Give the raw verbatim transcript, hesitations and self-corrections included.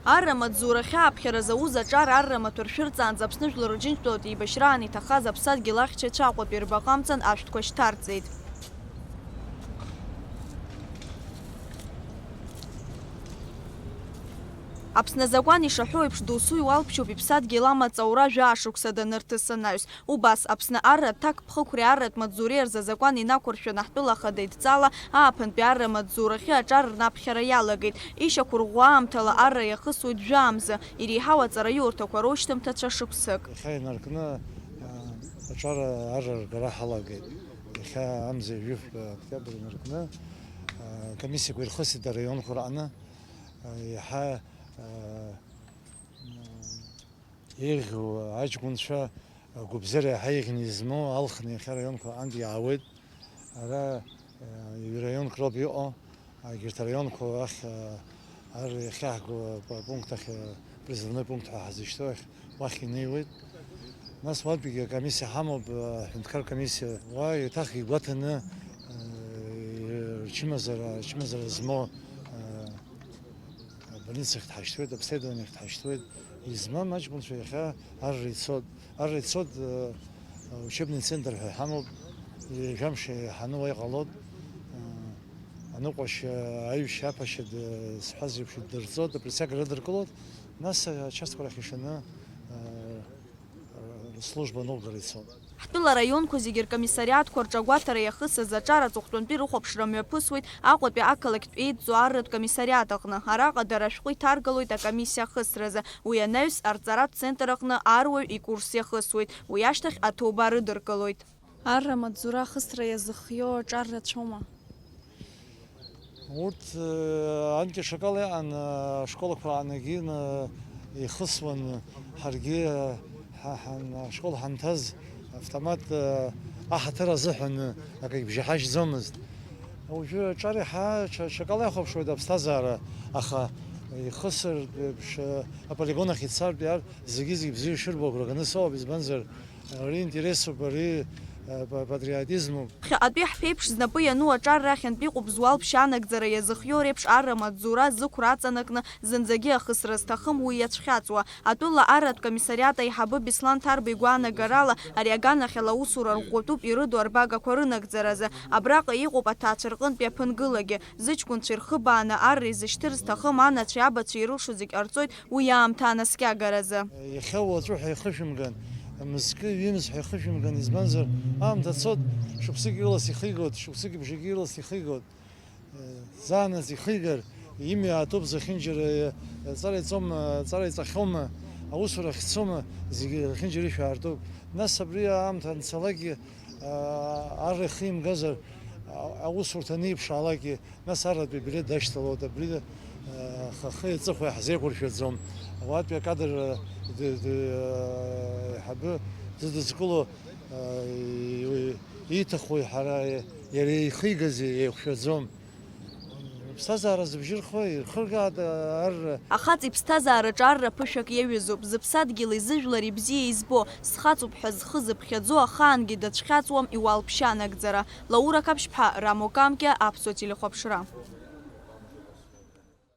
Арра амаҵзура ахьааԥхьара зауз аҿар арра амаҭәа ршәырҵаанӡа Аԥсны Жәлар Рџьынџьтәылатә еибашьраан иҭахаз аԥсадгьыл ахьчаҩцәа Аҟәатәи рбаҟа амҵан ашәҭқәа шьҭарҵеит. Аԥсны азакәан ишаҳәо еиԥш, досу иуалԥшьоуп иԥсадгьыл амаҵ аура жәаа шықәса данырҭыс анаҩс. Убас, Аԥсны арра аҭакԥхықәреи арратә маҵзуреи рзы азакәан инақәыршәаны ҳтәыла ахада идҵала ааԥынтәи арра амаҵзурахьы аҿар рнаԥхьара иалагеит. Ишьақәырӷәӷәо аамҭала арра иахысуеит жәамза, иреиҳау аҵараиурҭақәа роушьҭымҭацәа шықәсык. Иахьа инаркны, а, аҿар арра ргара ҳалагеит. Иахьа амза ҩажәи октиабр инаркны, а, комиссиақәа ирхысит араионқәа рҟны, а, иаҳа, а, еиӷьу аҷкәынцәа, агәыбзиара иаҳа еиӷьны измоу алхны иахьа араионқәа аҟынтә иаауеит. Ара, э, ҩраионк роуп иҟоу. Егьырҭ араионқәа ахь, э, ар иахьаҳго апункт ахь, э, призывной пункт ҳәа ҳазышьҭоу ахь, уахь инеиуеит. Нас уантәигьы акомиссиа ҳамоуп, э, аҳәынҭқар комиссиа. Уа еиҭах игәаҭаны, э, рчымазара, рчымазара змоу, э, Абольницахь дҳашьҭуеит, обследованиахь дҳашьҭуеит. Измам аҷкәынцәа иахьа арра ицот. Арра ицот, э, учебный центр ҳәа ҳамоуп. Ҩажәамш иаҳаны уа иҟалот. Э, аныҟәашьа, аҩышьа, аԥашьа д-, зҳәаз еиԥш ддырҵот, априцага рыдыркылот. Нас, э, ачастқәа рахь ишаны, э, служба ныҟәгара ицон. Ҳтәыла араионқәа зегьы ркомиссариатқәа рҿы агәаҭара иахысыз аҿар аҵыхәтәантәи рыхәаԥшра мҩаԥысуеит Аҟәатәи ақалақьтә еидҵоу арратә комиссариат аҟны. Араҟа дара ашәҟәы иҭаргалоит акомиссиа ахысразы. Уи анаҩс арҵаратә центр аҟны аруаҩ икурс иахысуеит. Уи ашьҭахь аҭоуба рыдыркылоит. Арра амаҵзура ахысра иазыхиоу аҿар рацәоума? Урҭ, э, анкьа шакала иҟан, э, ашколақәа аанагены ихысуан, ҳаргьы, э, ҳа-, ҳан-, ашкол ҳанҭаз автомат, э, аҳаҭыр азыҳәан, э, акагь бжьаҳажьӡомызт. Уажәы аҿар иаҳа ша-, шакала иахәаԥшуеит аԥсҭазаара, аха ихысыртә еиԥш, э, аполигон ахь ицартә иар зегьы-зегь бзиа ишырбо агәра ганы соуп, избанзар, ари интересуп, ари, э, па-, патриотизмуп. Ԥхьаҟатәи ҳԥеиԥш знапы иану аҿар рахьынтә иҟоуп зуалԥшьа анагӡара иазыхиоу реиԥш арра амаҵзура зықәра аҵанакны зынӡагьы ахысра зҭахым уи иацәхьаҵуа. Атәыла арратә комиссариат аиҳабы Беслан Ҭарба игәаанагарала, ари аганахьала аусура рӷәӷәатәуп ирыду арбагақәа рынагӡаразы. Абраҟа иҟоуп аҭаацәа рҟынтәи аԥынгылагьы. Зыҷкәынцәа ирхыбааны арра изышьҭыр зҭахым анацәеи абацәеи ирылшо зегь ҟарҵоит уи аамҭа анаскьагаразы. Иахьа уаҵәы ҳәа ихышәымган, мызкы, ҩымз ҳәа ихышәымган, избанзар, аамҭа цот, шықәсык ирлас ихигоит, шықәсык бжаки ирлас ихигоит. Заанаҵ ихигар, имҩа аатәуп зехьынџьара, ҵара иҵома, ҵара иҵахьоума, аусура ахьцома, зегьы зехьынџьара ишәаартуп. Нас абри аамҭа анцалакгьы, арра ихимгазар, аусурҭа аниԥшаалакгьы, нас арратәи абилеҭ дашьҭалоит, абри, ахахеи аҵыхәеи ҳзеиқәыршәаӡом. Уаатәи акадр, д-, д-, аиҳабы дыдызкыло, ииҭахуи ҳара иара ихигазеи еиқәшәаӡом. Аԥсҭазаара зыбжьы рхы ирхыргааит арра. Ахаҵа иԥсҭазаараҿы арра ԥышәак иаҩызоуп, зыԥсадгьыли зыжәлари бзиа избо, зхаҵоуп ҳәа зхы зыԥхьаӡо ахаангьы дацәхьаҵуам иуалԥшьа анагӡара. Лаура Қаԥшьԥҳа, Рамо Камкьа, Аԥсуа телехәаԥшра.